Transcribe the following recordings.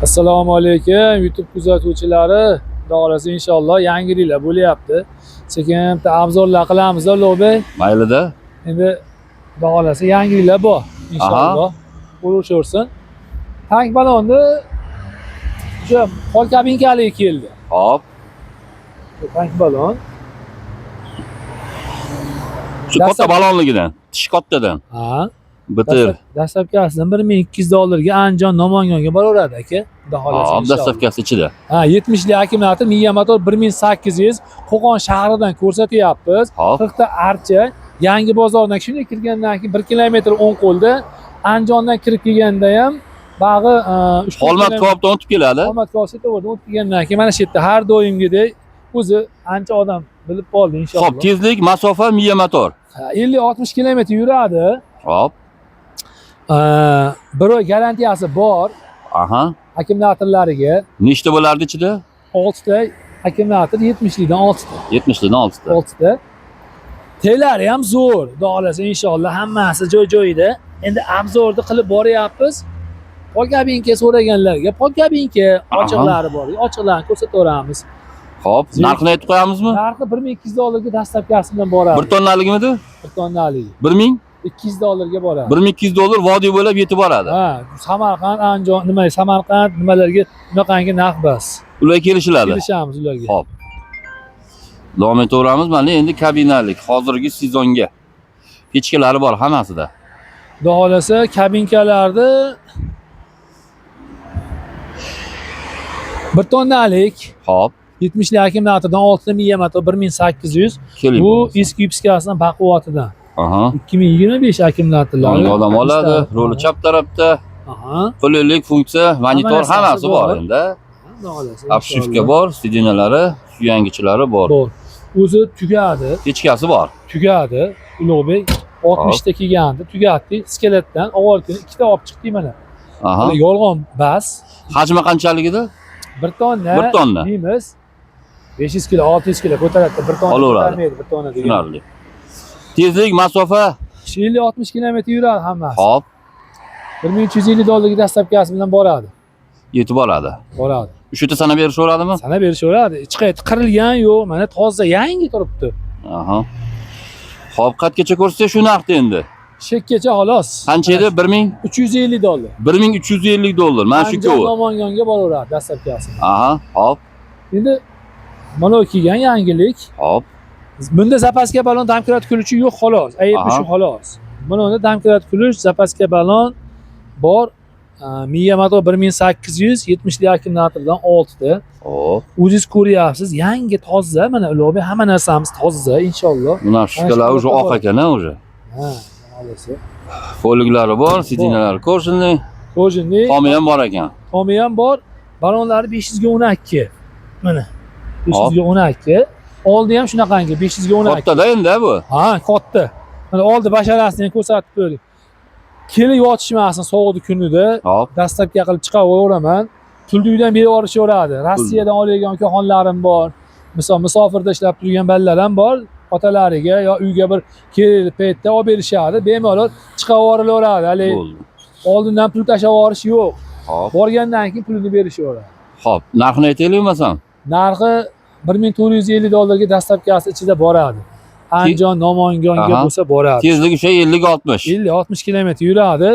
Assalomu alaykum YouTube kuzatuvchilari. Xudo xohlasa inshaalloh yangiliklar bo'lyapti. Sekin bitta obzorlar qilamiz, Ulug'bek. Maylida. Endi xudo xohlasa yangiliklar bor inshaalloh. Ko'rishaversin. Tank balonni o'sha pol kabinkali keldi. Hop. Tank balon. Shu katta balonligidan, tish kattadan. Ha. Bitir. Dastlabkasidan 1200 dollarga Andijon Namanganga boraveradi aka. Xudo xohlasa Hop, inshaalloh. dastlabkasi ichida. Ha, 70 lik akkumulyator, miya motor 1800 Qo'qon shahridan ko'rsatyapmiz. Hop. 40 ta archa Yangi bozordan shunday kirgandan keyin 1 kilometr o'ng qo'lda, Andijondan kirib kelganda ham bag'i Xolmat kabobdan o'tib keladi. Xolmat kabob svetofordan o'tib kelgandan keyin mana shu yerda har doimgidek o'zi ancha odam bilib qoldi inshaalloh. Hop, tezlik, masofa, miya motor. 50-60 kilometr yuradi. Hop. Bir oy garantiyasi bor Aha. akkumulyatorlariga. Nechta bo'lardi ichida? 6 ta akkumulyator 70 likdan 6 ta. 70 dan 6 ta. 6 ta. Telari ham zo'r. Xudo xohlasa inshaalloh hammasi joy-joyida. Endi obzorni qilib boryapmiz. Pol kabinka so'raganlarga pol kabinka ochiqlari bor. Ochiqlarni ko'rsataveramiz. Hop, narxini aytib qo'yamizmi? Narxi 1200 dollarga dastlabkasi bilan boradi. 1 tonnaligimidi? 1 tonnaligi. 1000 200 dollarga boradi. 1200 dollar vodiy bo'ylab yetib boradi. Ha, Samarqand, Andijon, nima Samarqand nimalarga bunaqangi narx bas. Ular kelishiladi. Kelishamiz ularga. Hop. Davom etaveramiz. Mana endi kabinalik hozirgi sezonga. Pechkalari bor hammasida. Xudo xohlasa kabinkalarni 1 tonnalik Hop, 70 lik akkumulyatordan 6 ta miya motor 1800. keling. Bu bo'lmasa. eski yupskasidan baquvvatidan. Aha. 2025 akkumulyatorlari. Yangi odam oladi, ruli chap tarafda, Aha. qulaylik funksiya, monitor narsasi hammasi bor bor. endi. Xudo xohlasa. Обшивка inshaalloh. bor, sidinalari, suyangichilari bor. Bor. O'zi tugadi, Pechkasi bor. tugadi. Ulug'bek 60 ta kelgandi, tugatdik. Skeletdan avval kuni ikkita olib chiqdik mana. Aha. Hali yolg'on bas. Hajmi qanchaligida? 1 tonna. 1 tonna. Deymiz. 500 kilo, 600 kilo ko'taradi. 1 tonna Olaveradi. ko'tarmaydi, 1 tonna degan. Tushunarli. Tezlik, masofa, 50-60 kilometr yuradi hammasi. hop, 1350 dollarga dastlabkasi bilan boradi. yetib boradi. Boradi. Shu yerda sana berishaveradimi? Sana berishaveradi. Hech qayerda qirilgan yo'q. Mana toza yangi turibdi. Aha. Hop, qatgacha ko'rsatsa shu narxda endi. Shekkacha xolos. Qancha edi? 1000 350 dollar. 1350 dollar. Mana shu Andijon ikkovi. Namanganga boraveradi dastlabkasi. Aha, hop, Endi mana bu kelgan yangilik. hop. Bunda zapaska balon domkrat ключi yo'q xolos. A70 Aha. xolos. Buni unda domkrat ключ, zapaska balon bor. Miya motor 1870 lik akkumulyatordan 6 ta. Hop. O'zingiz ko'ryapsiz, yangi toza mana Ulug'bek hamma narsamiz toza inshaalloh. Buni shishkalari уже oq ekan, a, уже. Ha, xohlasa. Foliklari bor, sidinalari kojinli, Kojinli tomi ham bor ekan. tomi ham bor. Balonlari 512. Mana 512. Oldi ham shunaqangi 512. Kattada endi bu. Ha, katta. Mana oldi basharasini ham ko'rsatib qo'ydik. Kelib yotishmasin sovuqni kunida. Hop, Dastlabki qilib chiqaveraman. Pulni uydan berib yuborishaveradi. Rossiyadan oladigan ukaxonlarim bor. Misol musofirda ishlab turgan bolalar ham bor. Otalariga yo uyga bir kerakli paytda olib berishadi. Bemalol chiqarib yuborilaveradi. Haligi bo'ldi. oldindan pul tashlab yuborish yo'q. Hop. Borgandan keyin pulini berishaveradi. Hop, narxini aytaylik bo'lmasam. Narxi 1450 dollarga dastlabkasi ichida boradi. Andijon, Namanganga Aha. bo'lsa boradi. Tezligi o'sha 50-60. 50-60 kilometr yuradi.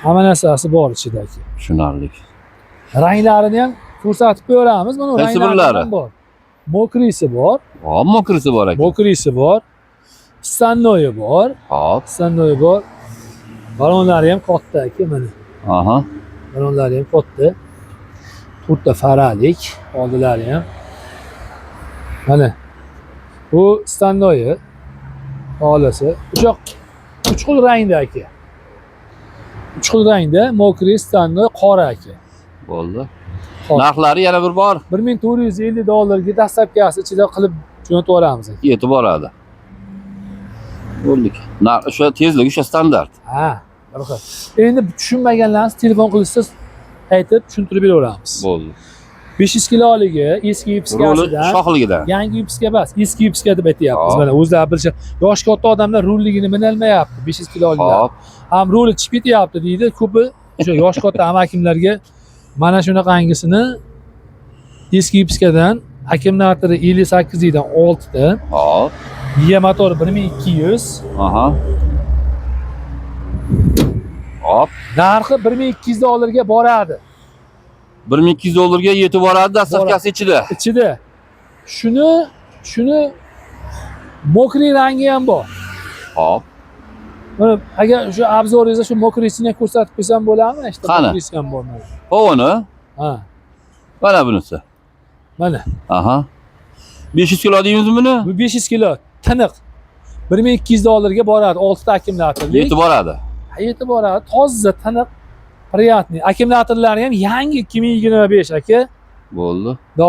Hamma narsasi bor ichidagi. Tushunarli. Ranglarini ham ko'rsatib qo'yamiz. Mana Qaysi ranglari birlari? ham bor. Mokrisi bor, Hop, mokrisi bor ekan. mokrisi bor. Stannoyi bor, Hop. stannoyi bor. Balonlari ham katta aka mana. Aha. Balonlari ham katta. To'rtta faralik oldilari ham. Mana. Bu stannoyi xohlasa. O'sha uch xil rangda aka. Uch xil rangda mokri stannoy qora aka. Bo'ldi. Hop. Narxlari yana bir bor 1450 dollarga dastlabkasi ichida qilib jo'natib yuboramiz aka. yetib boradi. Bo'ldik. Narx o'sha tezligi o'sha standart. Ha, bir xil. Endi tushunmaganlarni telefon qilishsa aytib tushuntirib beraveramiz. Bo'ldi. 500 kiloligi eski Ruli yupskasidan shoxligidan. yangi yupska emas, eski yupska deb aytyapmiz. Hop. Mana o'zlari bilishadi. Yoshi katta odamlar rulligini minolmayapti 500 kiloliklar. Hop. Ham ruli tushib ketyapti deydi. Ko'pi o'sha yoshi katta amakimlarga Mana shunaqangisini eski yipskadan akkumulyatori 58 dan 6 ta, Hop. miya motori 1200, Aha. Hop. narxi 1200 dollarga boradi. 1200 dollarga yetib boradi dastavkasi ichida. Ichida shuni мокрый rangi ham bor. Hop. Mana agar shu обзор ingizda shu мокрый sini ham ko'rsatib qo'ysam bo'ladimi? Işte Qani? мокрый si ham bor mana. Hovoni. Ha, Mana bunisi. mana. Aha. 500 kilo deymizmi buni? Bu 500 kilo tiniq. 1200 dollarga boradi 6 ta akkumulyatorlik. Yetib boradi. Yetib boradi. Toza, tiniq, приятный. Akkumulyatorlari ham yangi 2025 aka. Bo'ldi. Xudo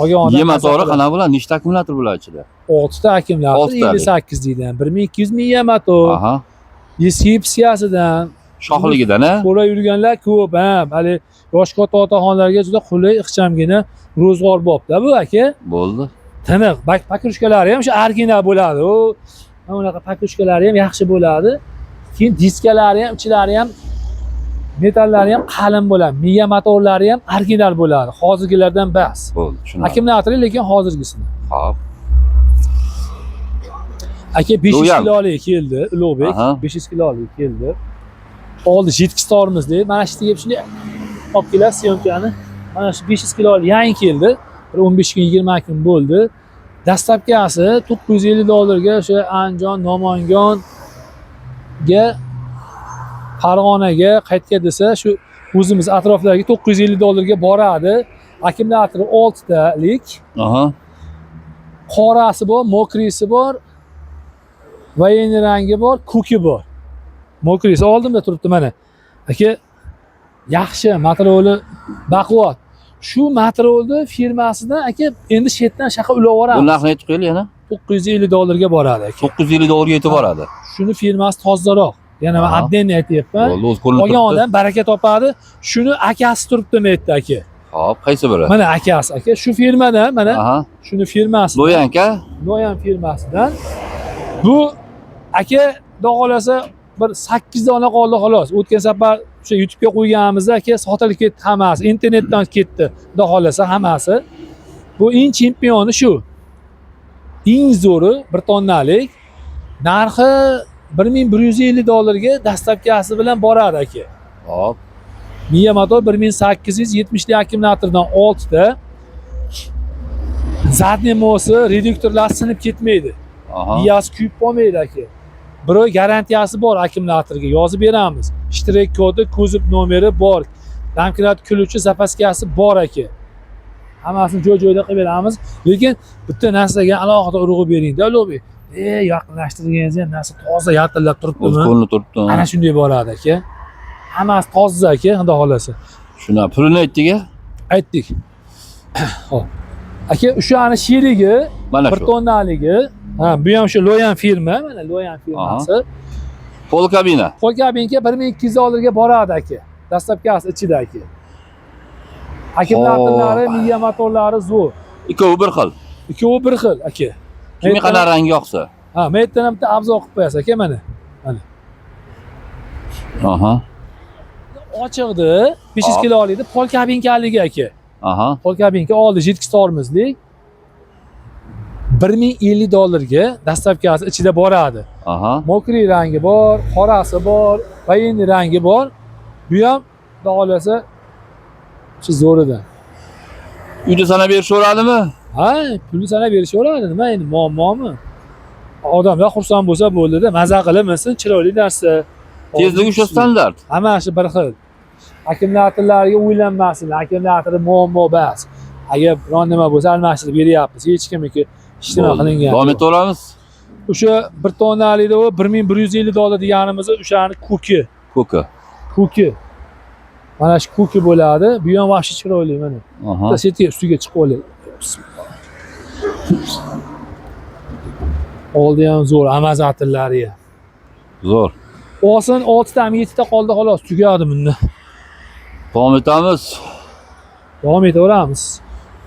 olgan odam Yema maza to'g'ri qiladi. qanaqa bo'ladi? Nechta akkumulyator bo'ladi ichida? 6 ta akkumulyator Oltitalik. 58 deydi. 1200 miya motor. Aha. Eski yipskasidan Shohligidan a? ko'ra yurganlar ko'p ha. Hali yosh katta otaxonlarga juda qulay, ixchamgina ro'zg'or bobda bu aka. Bo'ldi. Tiniq, покрышка lari ham o'sha original bo'ladi. U mana bunaqa покрышка lari ham yaxshi bo'ladi. Keyin diskalari ham, ichlari ham metallari ham qalin bo'ladi. Miya motorlari ham original bo'ladi. Hozirgilardan bas. Bo'ldi, tushunarli. Akkumulyatori lekin hozirgisini. Hop. Aka 500 Lo'yam. kilolik keldi, Ulug'bek Aha. 500 kilolik keldi. Oldi 70 tormizli. Mana shu yerga shunday olib kelasiz съёмка ni. Mana shu 500 kilolik yangi keldi. Bir 15 kun, 20 kun bo'ldi. Доставка si 950 dollarga o'sha Andijon, Namangonga, Farg'onaga qaytga desa, shu o'zimiz atroflarga 950 dollarga boradi. Akkumulyatori 6 talik. Aha. Qorasi bor, мокрый si bor, военный rangi bor, ko'ki bor. Мокрый si oldimda turibdi mana. Aka, yaxshi materiali baquvvat. Shu materialni firmasidan aka endi chetdan shaqa ulab Bu yuboramiz. narxni aytib qo'yaylik yana. 950 dollarga boradi aka. 950 dollarga yetib boradi. Shuni firmasi tozaroq. Yana man Aha. отдельно aytyapman. Bo'ldi, o'zi ko'rinib Olgan turibdi. odam baraka topadi. Shuni akasi turibdi bu yerda aka. Hop, qaysi biri? Mana akasi aka. Shu firmadan mana Aha. shuni firmasi. Loyanka. Noyan firmasidan. Bu aka xudo xohlasa bir 8 dona qoldi xolos. O'tgan safar o'sha YouTube'ga qo'yganimizda aka sotilib ketdi hammasi. Internetdan ketdi. Xudo xohlasa hammasi. Bu eng chempioni shu. Eng zo'ri 1 tonnalik. Narxi 1150 dollarga доставка si bilan boradi aka. Hop. Miya motor 1870 lik akkumulyatordan 6 ta. Задний мост i reduktorlar sinib ketmaydi. Aha. Miyasi kuyib qolmaydi aka. Bir oy garantiyasi bor akkumulyatorga yozib beramiz. Shtrix kodi, kuzov nomeri bor. Домкрат ключ i, запаска si bor aka. Hammasini joy-joyida qilib beramiz. Lekin bitta narsaga alohida urg'u beringda, Ulug'bek. Yaqinlashtirganingiz ham narsa toza yaltillab O'zi turibdimi? ko'rinib turibdi. Ana shunday bo'ladi aka. Hammasi toza aka, xudo xohlasa. Shuna pulini aytdik a? Aytdik. Xo'p. Aka, o'shani sherigi Mana bir shu. tonnaligi. Ha, bu ham shu Loyan firma, mana Loyan firmasi. Пол кабина. Пол кабинка 1200 dollarga boradi aka. Доставка si ichida aka. Akkumulyatorlari, miya motorlari zo'r. Ikkovi bir xil. Ikkovi bir xil aka. Kimga qanaqa rang yoqsa. Ha, bu yerdan ham bitta обзор qilib qo'yasiz aka mana. Aha. Ochiqdi, 500 Hop. kilolikni пол кабинка ligi aka. Aha. Пол кабинка oldi 7 tormozlik. 1050 dollarga доставка si ichida boradi. Aha. Мокрый rangi bor, qorasi bor, военный rangi bor. Bu ham xudo xohlasa shu zo'ridan. Uyda sanab berishaveradimi? Ha, pulni sanab berishaveradi. Nima endi muammomi? Odamlar xursand bo'lsa bo'ldi-da, maza qilib minsin, chiroyli narsa. Tezligi o'sha standart. Hammasi bir xil. Akkumulyatorlarga o'ylanmasin, akkumulyatori muammo bas. Agar biron nima bo'lsa almashtirib beryapmiz. Hech kimniki hech nima Bo'ldi. qilingan. Davom etaveramiz. O'sha 1 tonnalikda u 1150 dollar deganimiz o'shani ko'ki. Ko'ki. Ko'ki. Mana shu ko'ki bo'ladi. Bu ham вообще chiroyli mana. Aha. Bitta setiga ustiga chiqib oling. Oldi ham zo'r, amazatillari ham. Zo'r. Olsin 6 tami 7 ta qoldi xolos, tugadi bunda. Davom etamiz. Davom etaveramiz.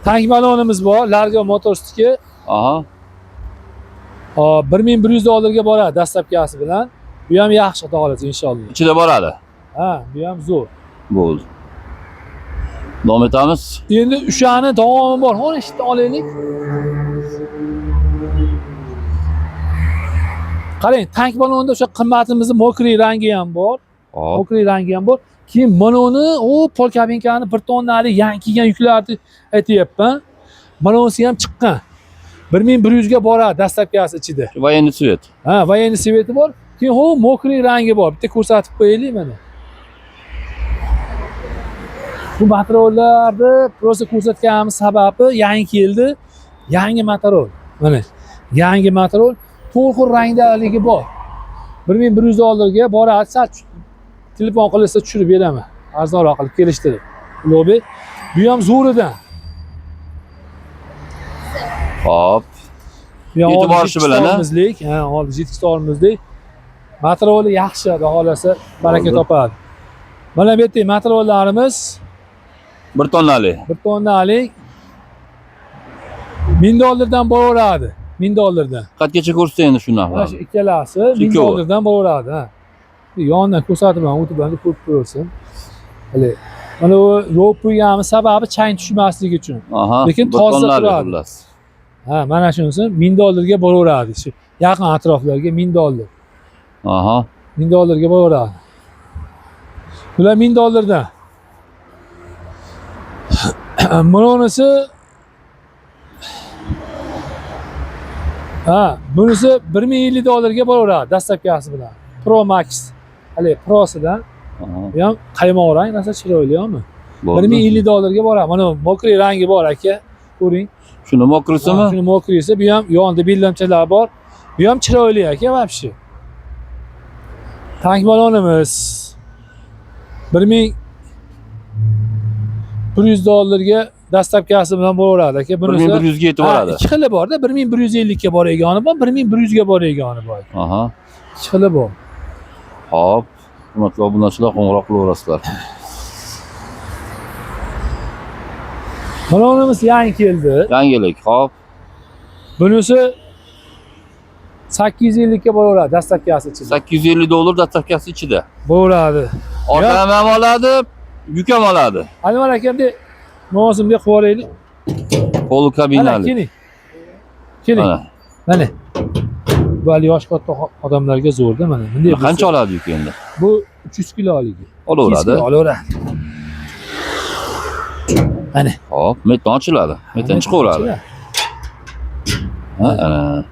Tank balonimiz bor, Largo Motorsniki. Aha. 1100 dollarga boradi доставка si bilan. Bu ham yaxshi, xudo xohlasa inshaalloh. Ichida boradi. Ha, bu ham zo'r. Bo'ldi. Davom etamiz. Endi o'shani davomi bor. Hozir eshitni olaylik. Qarang, tank balonda o'sha qimmatimizni мокрый rangi ham bor. Hop. Мокрый rangi ham bor. Keyin mana uni u pol kabinkani 1 tonnalik yangi kelgan yuklarni aytyapman. Mana unisi ham chiqqan. 1100 ga boradi доставка si ichida. Военный цвет. Ha, военный цвет i bor. Keyin ho мокрый rangi bor. Bitta ko'rsatib qo'yaylik mana. Bu motorlarni просто ko'rsatganimiz sababi yangi keldi. Yangi motor. Mana yangi motor to'rt xil rangdaligi bor. 1100 dollarga boradi. Sal telefon qilsa tushirib beraman. Arzonroq qilib kelishtirib. Ulug'bek, bu ham zo'ridan. Hop. Bu ham Yetib oldi borishi bilan, ha? yetkazib ha, oldi yetkazib Materiali yaxshi, xudo xohlasa baraka Bo'ldi. topadi. Mana bu yerda materiallarimiz 1 tonnalik. 1 tonnalik 1000 dollardan boraveradi. 1000 dollardan. Qatgacha ko'rsatdi endi shu Mana shu narxlarni. ikkalasi 1000 Ikkovi. dollardan boraveradi, ha. Yonidan ko'rsatib ham o'tib ham ko'rib tursin. Hali mana bu yopib qo'yganimiz sababi chang tushmasligi uchun. Aha. Lekin bir toza tonnalik turadi. xullas. Ha, mana shunisi 1000 dollarga boraveradi. Shu yaqin atroflarga 1000 dollar. Aha. 1000 dollarga boraveradi. Bular 1000 dollardan. Bunisi ha, bunisi 1050 dollarga boraveradi доставка si bilan. Pro Max. Hali Pro'sidan. Aha. Bu ham qaymoq rang, narsa chiroyli-mi? Bo'ldi. 1050 dollarga boradi. Mana мокрый rangi bor aka. Ko'ring. Shuni мокрый simi? Shuni мокрый si, bu ham yonida bellamchalar bor. Bu ham chiroyli aka вообще. Tank balonimiz 1100 dollarga доставка si bilan bo'laveradi aka. Bunisi 1100 ga yetib Ha, boradi. ikki xili borda, 1150 ga boradigani bor, 1100 ga boradigani bor. Aha. Ikki xili bor. Hop. Hurmatli obunachilar, qo'ng'iroq qilaverasizlar. Balonimiz yangi keldi. Yangilik, hop. Bunisi 850 ga boraveradi доставка si ichida. 850 dollar доставка si ichida. Boraveradi. Odam ham oladi, yuk ham oladi. Anvar akamda mavsumga qilib olaylik. Pol Mana kabinali. keling. Keling. Mana. Mana. Bu hali yoshi katta odamlarga zo'rda mana. Bunday bo'lsa- Qancha oladi yuk endi? Bu 300 kiloligi. 200 Olaveradi. kilo olaveradi. Mana. Hop, metan ochiladi. Metan chiqaveradi. Ha, ana.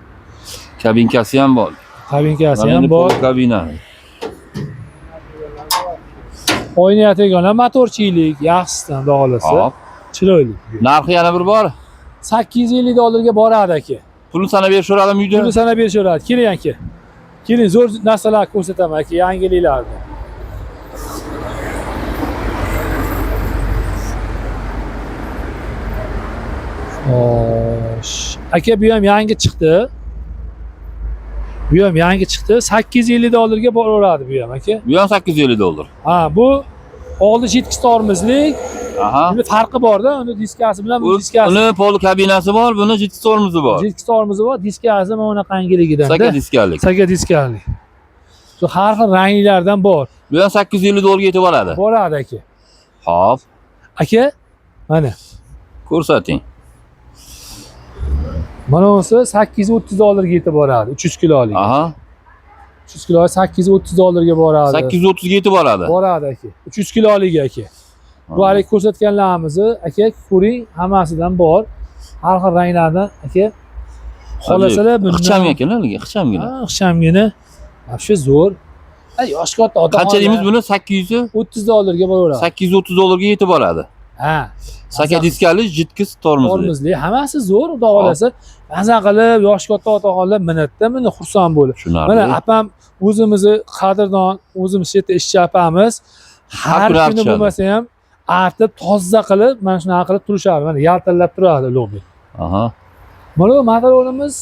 Kabinkasi ham bor. Kabinkasi Mana ham endi bor. pol kabina. O'ynayotgan ham motorchilik, yaxshisidan xudo xohlasa. Hop. Chiroyli. Narxi yana bir bor. 850 dollarga boradi aka. Pulni sanab berishaveradimi uyda? Pulni sanab berishaveradi. Keling aka. Keling, zo'r narsalar ko'rsataman aka, yangiliklarni. Xo'sh. Aka, bu ham yangi chiqdi. Bu ham yangi chiqdi. 850 dollarga boraveradi bu ham aka. Bu ham 850 dollar. Ha, bu oldi 70 tormizlik. Aha. Uni farqi borda, uni diskasi bilan bu diskasi. Uni pol kabinasi bor, buni jiddiy tormozi bor. 70 tormozi bor, diskasi mana bunaqangiligidan. Saka diskalik. Saka diskali. Shu har xil ranglardan bor. Bu ham 850 dollarga yetib oladi. Boradi aka. Hop, Aka, mana. ko'rsating. Mana bunisi 830 dollarga yetib boradi, 300 kilolik. Aha. 300 kilo 830 dollarga boradi. 830 ga yetib boradi. Boradi aka. 300 kiloligi aka. Bu haligi ko'rsatganlarimizni aka ko'ring, hammasidan bor. Har xil ranglardan aka. Xohlasalar bundan Ixcham ekan, haligi, ixchamgina. Ha, ixchamgina. Вообще zo'r. Ay, yoshi katta ota. Qancha deymiz buni? 800 30 dollarga boraveradi. 830 dollarga yetib boradi. Ha. Saka diskali, jidkiz tormozli. Tormozli, hammasi zo'r, xudo xohlasa. Maza qilib, yoshi katta otaxonlar minatda, mana xursand bo'lib. Tushunarli. Mana apam o'zimizni qadrdon, o'zimiz shu yerda ishchi apamiz har Har kuni kuni artishadi. bo'lmasa ham artib, toza qilib, mana shunaqa qilib turishadi. Mana yaltillab turadi Ulug'bek. Aha. Mana bu motoronimiz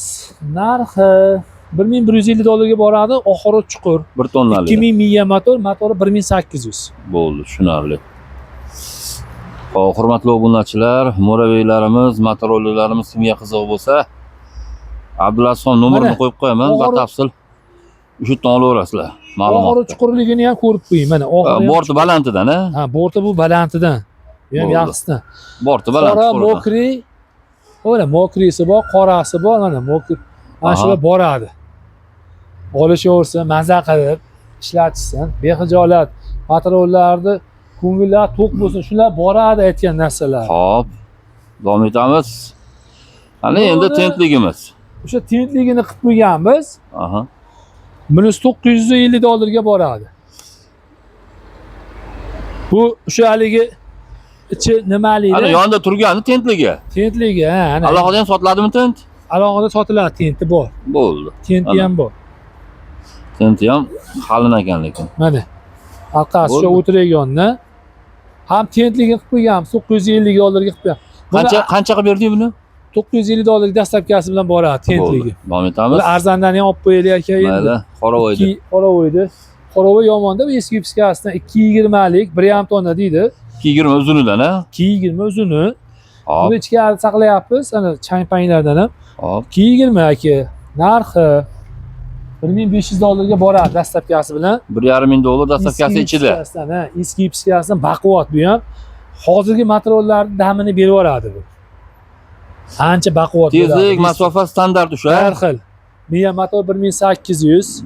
narxi 1150 dollarga boradi, oxiri chuqur. 1 tonnalik. 2000 miya motor, motori 1800. Bo'ldi, tushunarli. Xo'p, hurmatli obunachilar, murabbiylarimiz, motorollarimiz kimga qiziq bo'lsa, Abdulazizxon nomerini Mana, qo'yib qo'yaman, batafsil o'sha yerdan olaverasizlar Oxiri ma'lumotni. chuqurligini ham ko'rib qo'ying. Mana oxiri ham Borti balandidan, ha? Ha, borti bu balandidan. Bu ham Bo'ldi. yaxshisidan. Borti baland. Qora, chuquridan. мокрый. Mana мокрый si bor, qorasi bor, mana мокрый. Mana shular boradi. Olishaversin, maza qilib ishlatishsin, behijolat patronlarni ko'ngillari to'q bo'lsin, shular boradi aytgan narsalar. Xo'p. Davom etamiz. Ana endi Buni- tentligimiz. O'sha tentligini qilib qo'yganmiz. Minus 950 dollarga boradi. Bu o'sha haligi ichi nimaligi, Ana yonida turgani tentligi. Tentligi, ha, ana. Alohida ham sotiladimi tent? Alohida sotiladi, tenti bor. Bo'ldi. Tenti Ana. ham bor. Tenti ham qalin ekan lekin. Mana. Orqasi shu Bo'ldi. o'tiradiganni ham tentligini qilib qo'yganmiz, 950 dollarga qilib qo'ygan. Buni Qancha qancha qilib berding buni? 950 dollarlik доставка si bilan boradi tentligi. Bo'ldi. Davom etamiz. Bular arzondan ham olib qo'yaylik aka endi. Mayli, qoravoydi. Ikki qoravoydi. Qoravoy yomonda, bu eski pskasidan 2.20lik, 1,5 tonna deydi. 2.20 uzunidan, ha? 2.20 uzuni. Hop, Buni ichkari saqlayapmiz, ana chang-panglardan ham. hop. 2.20 aka, narxi 1500 dollarga boradi доставка si bilan. 1,5 ming dollar доставка si Eski ichida. pskasidan, ha, eski pskasidan baquvvat bu ham. Hozirgi motorlarni damini berib yuboradi bu. Ancha baquvvat bo'ladi. Tezlik, masofa standart o'sha. Har xil. Miya motor 1800,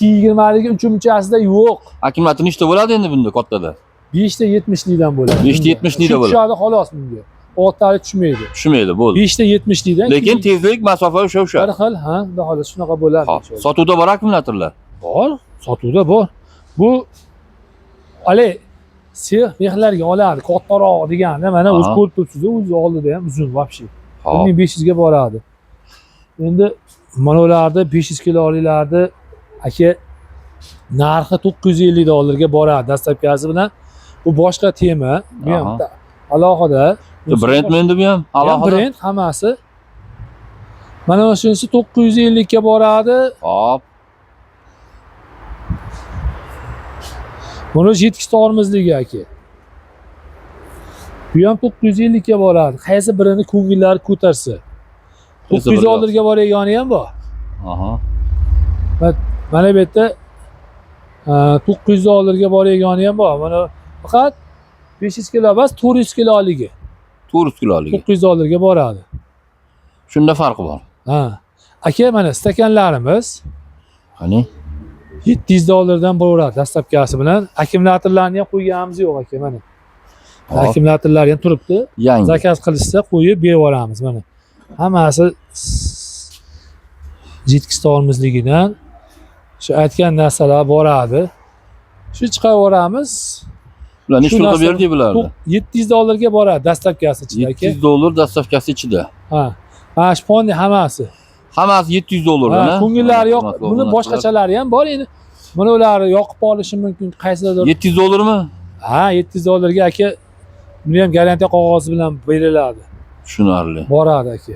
2.20ligi uncha-munchasida yo'q. Akkumulyator nechta bo'ladi endi bunda kattada? 5ta 70likdan bo'ladi. 5ta 70likdan Shu bo'ladi. tushadi xolos bunga. Oltitali tushmaydi. Tushmaydi, bo'ldi. 5ta 70likdan. Lekin tezlik, masofa o'sha o'sha. Bir xil, ha, xudo xohlasa shunaqa bo'ladi. Hop. Sotuvda bor akkumulyatorlar. Bor, sotuvda bor. Bu hali sex mehlarga oladi, kattaroq deganda mana o'zi ko'rib turibsiz, o'zi oldida ham uzun вообще. Hop. 1500 ga boradi. Endi mana ularni 500 kiloliklarni aka narxi 950 dollarga boradi доставка si bilan. Bu boshqa tema. Bu ham alohida. Brendmi endi bu ham? Alohida. Alohida. Brend hammasi. Mana shunisi 950 ga boradi. Hop. Buni yetkazib olmizligi aka. Bu ham 950 ga boradi. Qaysi birini ko'ngillari ko'tarsa. Qaysi biri 900 dollarga borayotgani ham bor. Mana bu yerda 900 dollarga borayotgani ham bor. Mana faqat 500 kilo emas, 400 kiloligi 400 kiloligi. 900 dollarga boradi. Shunda farqi bor. Ha. Aka, mana stakanlarimiz Qani? 700 dollardan bo'laveradi доставка si bilan. Akkumulyatorlarni ham qo'yganimiz yo'q aka, mana. Akkumulyatorlar ham turibdi. Yangi. Заказ qilishsa qo'yib berib yuboramiz mana. Hammasi yetkazolmizligidan shu aytgan narsalar boradi. Shu chiqarib yuboramiz. Bular necha Shu pul qilib narsa- berdik bularni? 700 dollarga boradi доставка si ichida aka. 700 dollar доставка si ichida. Ha. Mana shu fonni hammasi. Hammasi 700 dollardan, Ha, ha? ko'ngillari yo'q. Hurmatli Buni obunachilar. boshqachalari ham bor endi. Buni ular yoqib olishi mumkin qaysidir. 700 dollarmi? Ha, 700 dollarga aka, buni ham garantiya qog'ozi bilan beriladi. Tushunarli. Boradi aka.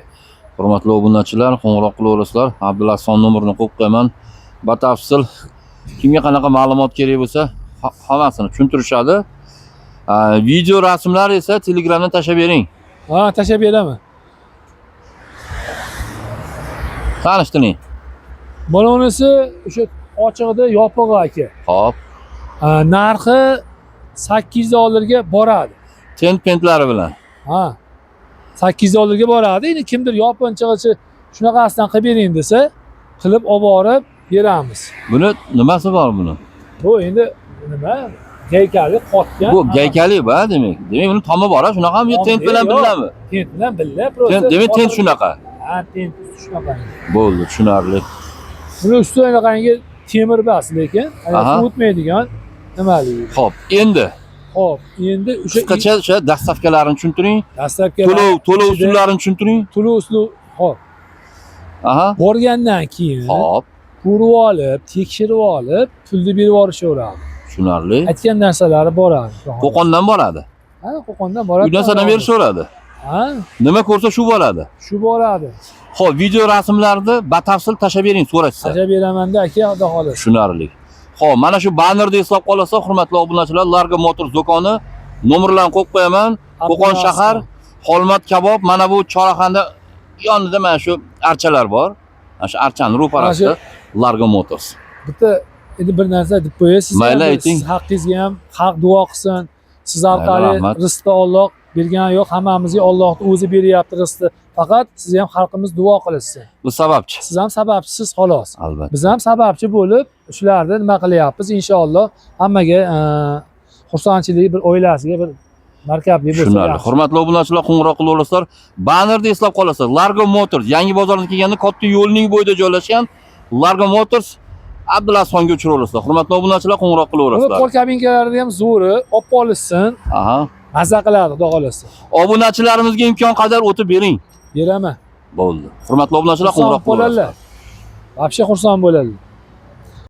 Hurmatli obunachilar, qo'ng'iroq qilaverasizlar. Abdulahson nomerini qo'yib qo'yaman. Batafsil kimga qanaqa ma'lumot kerak bo'lsa, hammasini tushuntirishadi. Video rasmlar esa Telegramdan tashlab bering. Ha, tashlab beraman. Tanishtiring. Mana unisi o'sha ochig'ida yopig'i aka. Xo'p, Ha, narxi 800 dollarga boradi. Tent pentlari bilan. Ha. 800 dollarga boradi. Endi kimdir yopinchig'ichi shunaqasidan qilib bering desa, qilib olib borib beramiz. Buni nimasi bor buni? Bu endi nima? Gaykali qotgan. Bu gaykali ba demak. Demak, buni tomi bor, ha? Shunaqami yo Tomi tent bilan yo'q. billami? Tent bilan billa просто. Tent, demak tent shunaqa. Ha, tent shunaqa. Bo'ldi, tushunarli. Buni ustida anaqangi temir emas, lekin suv o'tmaydigan nimaligi. Xo'p, endi Xo'p, endi o'sha qisqacha o'sha доставка larini tushuntiring. доставка To'lov ichida- usullarini tushuntiring. To'lov usuli, xo'p. Borgandan keyin ko'rib olib, tekshirib olib, pulni berib yuborishaveradi. Tushunarli. Aytgan narsalari boradi. Qo'qondan boradi. Ha, Qo'qondan boradi. Uydan sanam berishaveradi. Ha, Nima ko'rsa shu bo'ladi. shu boradi. Xo'p, video rasmlarni batafsil tashlab bering so'rashsa. Tashlab beramanda aka, xudo xohlasa. Tushunarli. Xo'p, mana shu bannerda eslab qolasa, hurmatli obunachilar, Largo Motors do'koni nomerlarini qo'yib qo'yaman. Qo'qon shahar, Xolmat kabob, mana bu chorrahanda yonida mana shu archalar bor. Mana shu archani ro'parasida Largo Motors. Bitta endi bir narsa deb qo'yay sizga. Mayli, bir ayting. Siz haqqingizga ham haq duo qilsin. Siz orqali Rahmat. Rizqni Alloh bergani yo'q, hammamizga Allohni o'zi beryapti rizqni. Faqat siz ham xalqimiz duo qilishsin. Bu sababchi. Siz ham sababchisiz xolos. Albatta. Biz ham sababchi bo'lib shularni nima qilyapmiz inshaalloh hammaga xursandchilik bir oilasiga bir markabli bo'lsa Tushunarli. yaxshi. Hurmatli obunachilar, qo'ng'iroq qilib olasizlar. Bannerda eslab qolasizlar. Largo Motors yangi bozordan kelganda katta yo'lning bo'yida joylashgan Largo Motors Abdulazizxonga uchraverasizlar. Hurmatli obunachilar, qo'ng'iroq Uni qilaverasizlar. qo'l kabinkalarni ham zo'ri olib qolishsin, Aha. maza qiladi xudo xohlasa. Obunachilarimizga imkon qadar o'tib bering. Beraman. Bo'ldi. Hurmatli obunachilar, Xursand qo'ng'iroq bo'ladilar. qilaverasizlar. Вообще xursand bo'ladilar.